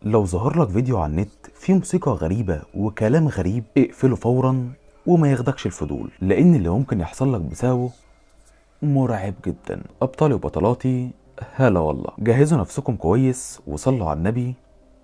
لو ظهر لك فيديو على النت فيه موسيقى غريبة وكلام غريب اقفله فورا وما ياخدكش الفضول، لان اللي ممكن يحصل لك بسببه مرعب جدا. ابطالي وبطلاتي، هلا والله، جهزوا نفسكم كويس وصلوا على النبي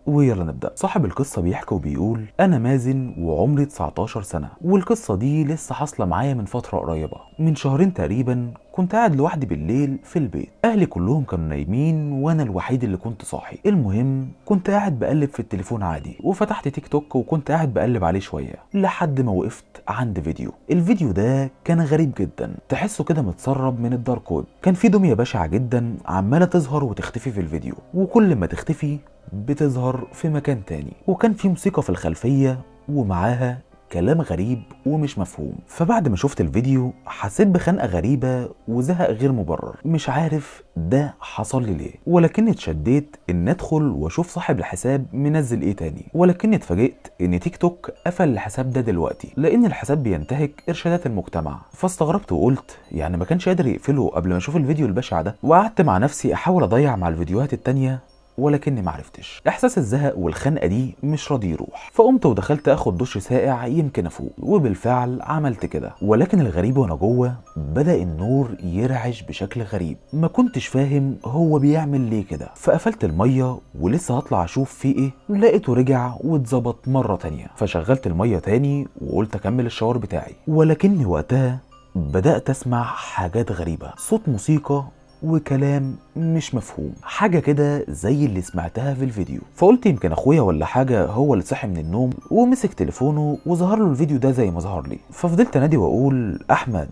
ويلا نبدأ. صاحب القصة بيحكي وبيقول: أنا مازن وعمري 19 سنة، والقصة دي لسه حاصلة معايا من فترة قريبة، من شهرين تقريبا. كنت قاعد لوحدي بالليل في البيت، أهلي كلهم كانوا نايمين وأنا الوحيد اللي كنت صاحي. المهم كنت قاعد بقلب في التليفون عادي، وفتحت تيك توك وكنت قاعد بقلب عليه شوية لحد ما وقفت عند فيديو. الفيديو ده كان غريب جدا، تحسه كده متسرب من ال dark web. كان في دمية بشعة جدا عمالة تظهر وتختفي في الفيديو، وكل ما تختفي بتظهر في مكان تاني، وكان في موسيقى في الخلفية ومعاها كلام غريب ومش مفهوم. فبعد ما شفت الفيديو حسيت بخنقة غريبة وزهق غير مبرر، مش عارف ده حصل لي ليه، ولكني اتشديت ان ادخل واشوف صاحب الحساب منزل ايه تاني. ولكني اتفاجئت ان تيك توك قفل الحساب ده دلوقتي لان الحساب بينتهك ارشادات المجتمع. فاستغربت وقلت يعني ما كانش قادر يقفله قبل ما اشوف الفيديو البشع ده. وقعدت مع نفسي احاول اضيع مع الفيديوهات التانية ولكني معرفتش. احساس الزهق والخنقه دي مش راضي يروح، فقمت ودخلت اخد دش ساقع يمكن افوق، وبالفعل عملت كده. ولكن الغريب وانا جوه بدا النور يرعش بشكل غريب، ما كنتش فاهم هو بيعمل ليه كده. فقفلت المية ولسه هطلع اشوف فيه ايه، لقيته رجع واتظبط مرة تانية. فشغلت المية تاني وقلت اكمل الشاور بتاعي، ولكني وقتها بدات اسمع حاجات غريبة، صوت موسيقى وكلام مش مفهوم، حاجة كده زي اللي سمعتها في الفيديو. فقلت يمكن اخويا ولا حاجة هو اللي صحي من النوم ومسك تليفونه وظهر له الفيديو ده زي ما ظهر لي. ففضلت انادي واقول احمد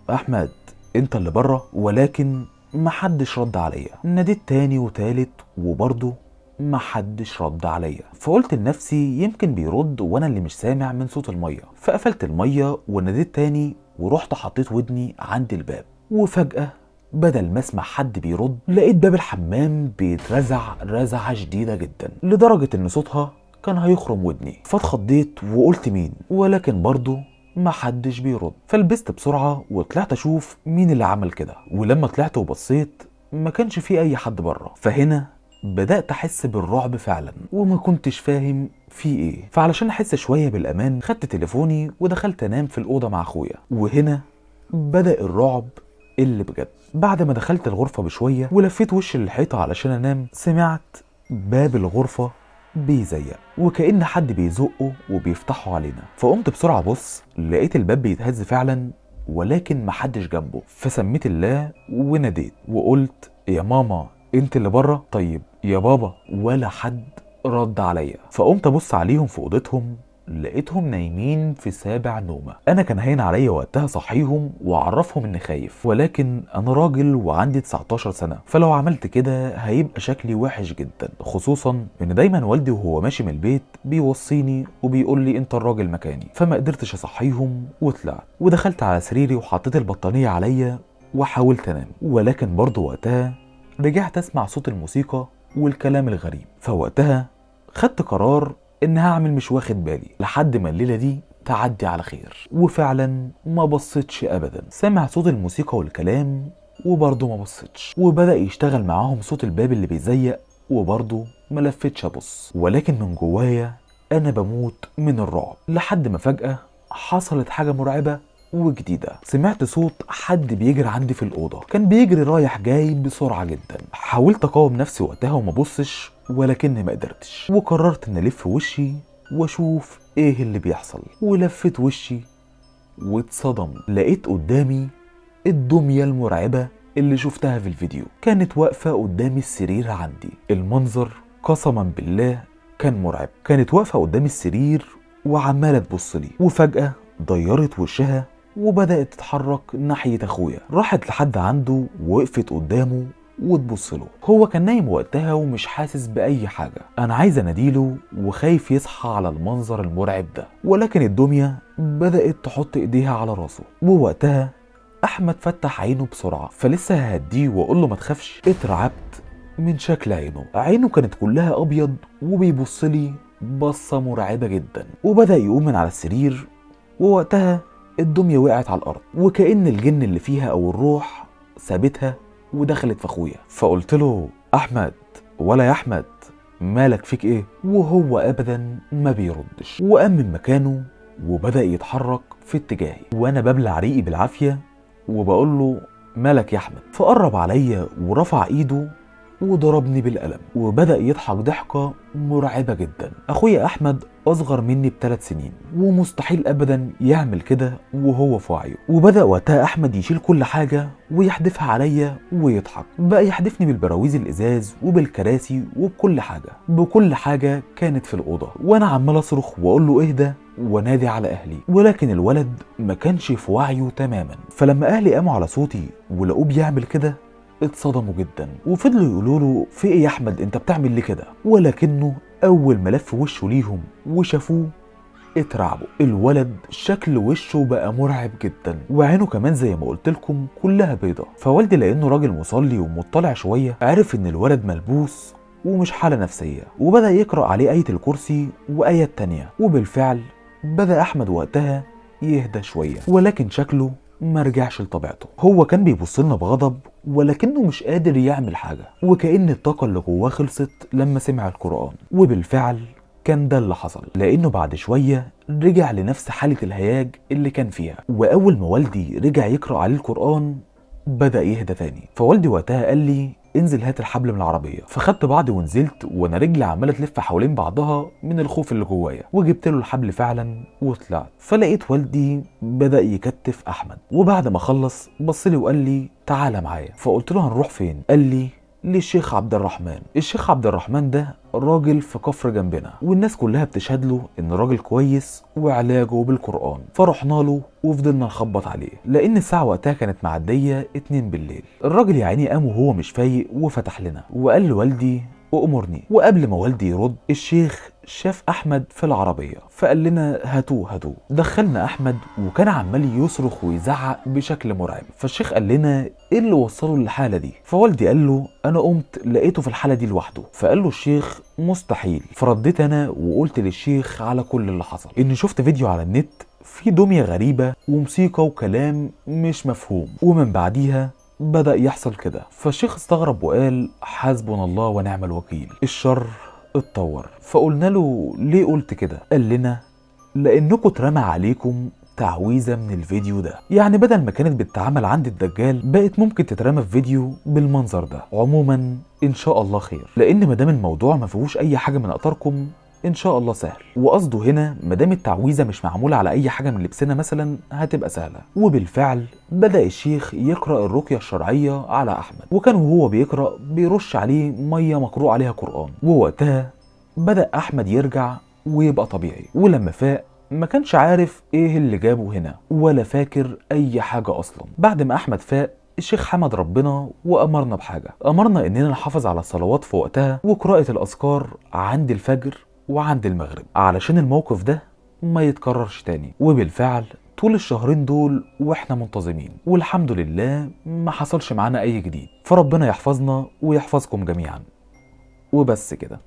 احمد انت اللي بره، ولكن محدش رد عليا. ناديت تاني وتالت وبرضه محدش رد عليا. فقلت لنفسي يمكن بيرد وانا اللي مش سامع من صوت المية. فقفلت المية وناديت تاني ورحت حطيت ودني عند الباب، وفجأة بدل ما اسمع حد بيرد لقيت باب الحمام بيترزع رزعه شديدة جدا لدرجة ان صوتها كان هيخرم ودني. فاتخضيت وقلت مين، ولكن برضه محدش بيرد. فلبست بسرعة وطلعت اشوف مين اللي عمل كده، ولما طلعت وبصيت ما كانش في اي حد بره. فهنا بدأت احس بالرعب فعلا وما كنتش فاهم في ايه. فعلشان احس شوية بالامان خدت تليفوني ودخلت انام في الاوضة مع اخويا، وهنا بدأ الرعب اللي بجد. بعد ما دخلت الغرفة بشوية ولفيت وش للحيطة علشان انام، سمعت باب الغرفة بيزيق وكأن حد بيزقه وبيفتحه علينا. فقمت بسرعة بص لقيت الباب بيتهز فعلا، ولكن محدش جنبه. فسميت الله وناديت وقلت يا ماما انت اللي بره، طيب يا بابا، ولا حد رد عليا. فقمت ابص عليهم في اوضتهم لقيتهم نايمين في سابع نومة. انا كان هين عليا وقتها صحيهم واعرفهم اني خايف، ولكن انا راجل وعندي 19 سنة، فلو عملت كده هيبقى شكلي وحش جدا، خصوصا ان دايما والدي وهو ماشي من البيت بيوصيني وبيقول لي انت الراجل مكاني. فما قدرتش اصحيهم وطلعت ودخلت على سريري وحطيت البطانية عليا وحاولت انام، ولكن برضه وقتها رجعت اسمع صوت الموسيقى والكلام الغريب. فوقتها خدت قرار ان هعمل مش واخد بالي لحد ما الليلة دي تعدي على خير، وفعلا ما بصيتش ابدا. سمع صوت الموسيقى والكلام وبرضه ما بصيتش، وبدا يشتغل معاهم صوت الباب اللي بيزيق وبرضه ما لفتش ابص، ولكن من جوايا انا بموت من الرعب. لحد ما فجاة حصلت حاجة مرعبة وجديدة، سمعت صوت حد بيجري عندي في الاوضة، كان بيجري رايح جاي بسرعة جدا. حاولت اقاوم نفسي وقتها وما بصش، ولكني ما قدرتش، وقررت ان الف وشي واشوف ايه اللي بيحصل. ولفت وشي واتصدم، لقيت قدامي الدمية المرعبة اللي شفتها في الفيديو، كانت واقفة قدامي السرير عندي. المنظر قسما بالله كان مرعب، كانت واقفة قدامي السرير وعماله تبص لي، وفجاة ضيرت وشها وبدأت تتحرك ناحية أخويا. راحت لحد عنده ووقفت قدامه وتبص له. هو كان نايم وقتها ومش حاسس بأي حاجة. أنا عايز أناديله وخايف يصحى على المنظر المرعب ده، ولكن الدمية بدأت تحط إيديها على راسه. ووقتها أحمد فتح عينه بسرعة، فلسه ههديه وأقول له ما تخافش. اترعبت من شكل عينه، عينه كانت كلها أبيض وبيبص لي بصة مرعبة جدا. وبدأ يقوم من على السرير، ووقتها الدمية وقعت على الأرض، وكأن الجن اللي فيها أو الروح سابتها ودخلت في أخويا. فقلت له أحمد ولا يا أحمد، مالك فيك ايه؟ وهو ابدا ما بيردش، وقام من مكانه وبدأ يتحرك في اتجاهي، وانا ببلع ريقي بالعافية وبقول له مالك يا احمد؟ فقرب عليا ورفع ايده وضربني بالقلم، وبدأ يضحك ضحكة مرعبة جدا. اخويا احمد اصغر مني ب3 سنين، ومستحيل ابدا يعمل كده وهو في وعيه. وبدأ وقتها احمد يشيل كل حاجة ويحدفها عليا ويضحك، بقى يحدفني بالبراويز الازاز وبالكراسي وبكل حاجة، بكل حاجة كانت في الأوضة، وانا عمال اصرخ واقول له اهدى ونادي على اهلي، ولكن الولد ما كانش في وعيه تماما. فلما اهلي قاموا على صوتي ولقوه بيعمل كده اتصدموا جدا، وفضلوا يقولوا له في ايه يا احمد انت بتعمل ليه كده؟ ولكنه اول ما لف وشه ليهم وشافوه اترعبوا. الولد شكل وشه بقى مرعب جدا، وعينه كمان زي ما قلت لكم كلها بيضة. فوالدي لانه راجل مصلي ومطلع شوية عرف ان الولد ملبوس ومش حالة نفسية، وبدأ يقرأ عليه آية الكرسي وآيات تانية، وبالفعل بدأ احمد وقتها يهدى شوية، ولكن شكله ما رجعش لطبيعته. هو كان بيبص لنا بغضب ولكنه مش قادر يعمل حاجة، وكأن الطاقة اللي جواه خلصت لما سمع القرآن. وبالفعل كان ده اللي حصل، لأنه بعد شوية رجع لنفس حالة الهياج اللي كان فيها، وأول ما والدي رجع يقرأ عليه القرآن بدأ يهدى تاني. فوالدي وقتها قال لي انزل هات الحبل من العربية، فخدت بعضي ونزلت وانا رجلي عمالة تلف حوالين بعضها من الخوف اللي جوايا، وجبت له الحبل فعلا وطلعت. فلقيت والدي بدأ يكتف احمد، وبعد ما خلص بص لي وقال لي تعالى معايا. فقلت له هنروح فين؟ قال لي للشيخ عبد الرحمن. الشيخ عبد الرحمن ده راجل في كفر جنبنا، والناس كلها بتشهد له ان راجل كويس وعلاجه بالقرآن. فرحنا له وفضلنا نخبط عليه، لان الساعة وقتها كانت معدية 2 بالليل. الراجل يا عيني قام وهو مش فايق وفتح لنا وقال لوالدي أأمرني. وقبل ما والدي يرد الشيخ شاف أحمد في العربية فقال لنا هاتوه هاتوه. دخلنا أحمد وكان عمال يصرخ ويزعق بشكل مرعب. فالشيخ قال لنا إيه اللي وصله للحالة دي؟ فوالدي قال له أنا قمت لقيته في الحالة دي لوحده. فقال له الشيخ مستحيل. فرديت أنا وقلت للشيخ على كل اللي حصل، إني شفت فيديو على النت في دمية غريبة وموسيقى وكلام مش مفهوم، ومن بعديها بدأ يحصل كده. فالشيخ استغرب وقال حسبنا الله ونعم الوكيل، الشر اتطور. فقلنا له ليه قلت كده؟ قال لنا لأنكم اترمى عليكم تعويذة من الفيديو ده، يعني بدل ما كانت بتتعمل عند الدجال بقت ممكن تترمى في فيديو بالمنظر ده. عموما ان شاء الله خير، لأن مدام الموضوع ما فيهوش اي حاجة من اقطاركم ان شاء الله سهل. وقصده هنا مدام التعويذه مش معمولة على اي حاجة من لبسنا مثلا هتبقى سهلة. وبالفعل بدا الشيخ يقرا الرقية الشرعية على احمد، وكان وهو بيقرا بيرش عليه مية مقروء عليها قران، ووقتها بدا احمد يرجع ويبقى طبيعي. ولما فاق ما كانش عارف ايه اللي جابه هنا ولا فاكر اي حاجة اصلا. بعد ما احمد فاق الشيخ حمد ربنا وامرنا بحاجة، امرنا اننا نحافظ على الصلوات في وقتها وقراءة الاذكار عند الفجر وعند المغرب علشان الموقف ده ما يتكررش تاني. وبالفعل طول الشهرين دول واحنا منتظمين، والحمد لله ما حصلش معانا اي جديد. فربنا يحفظنا ويحفظكم جميعا. وبس كده.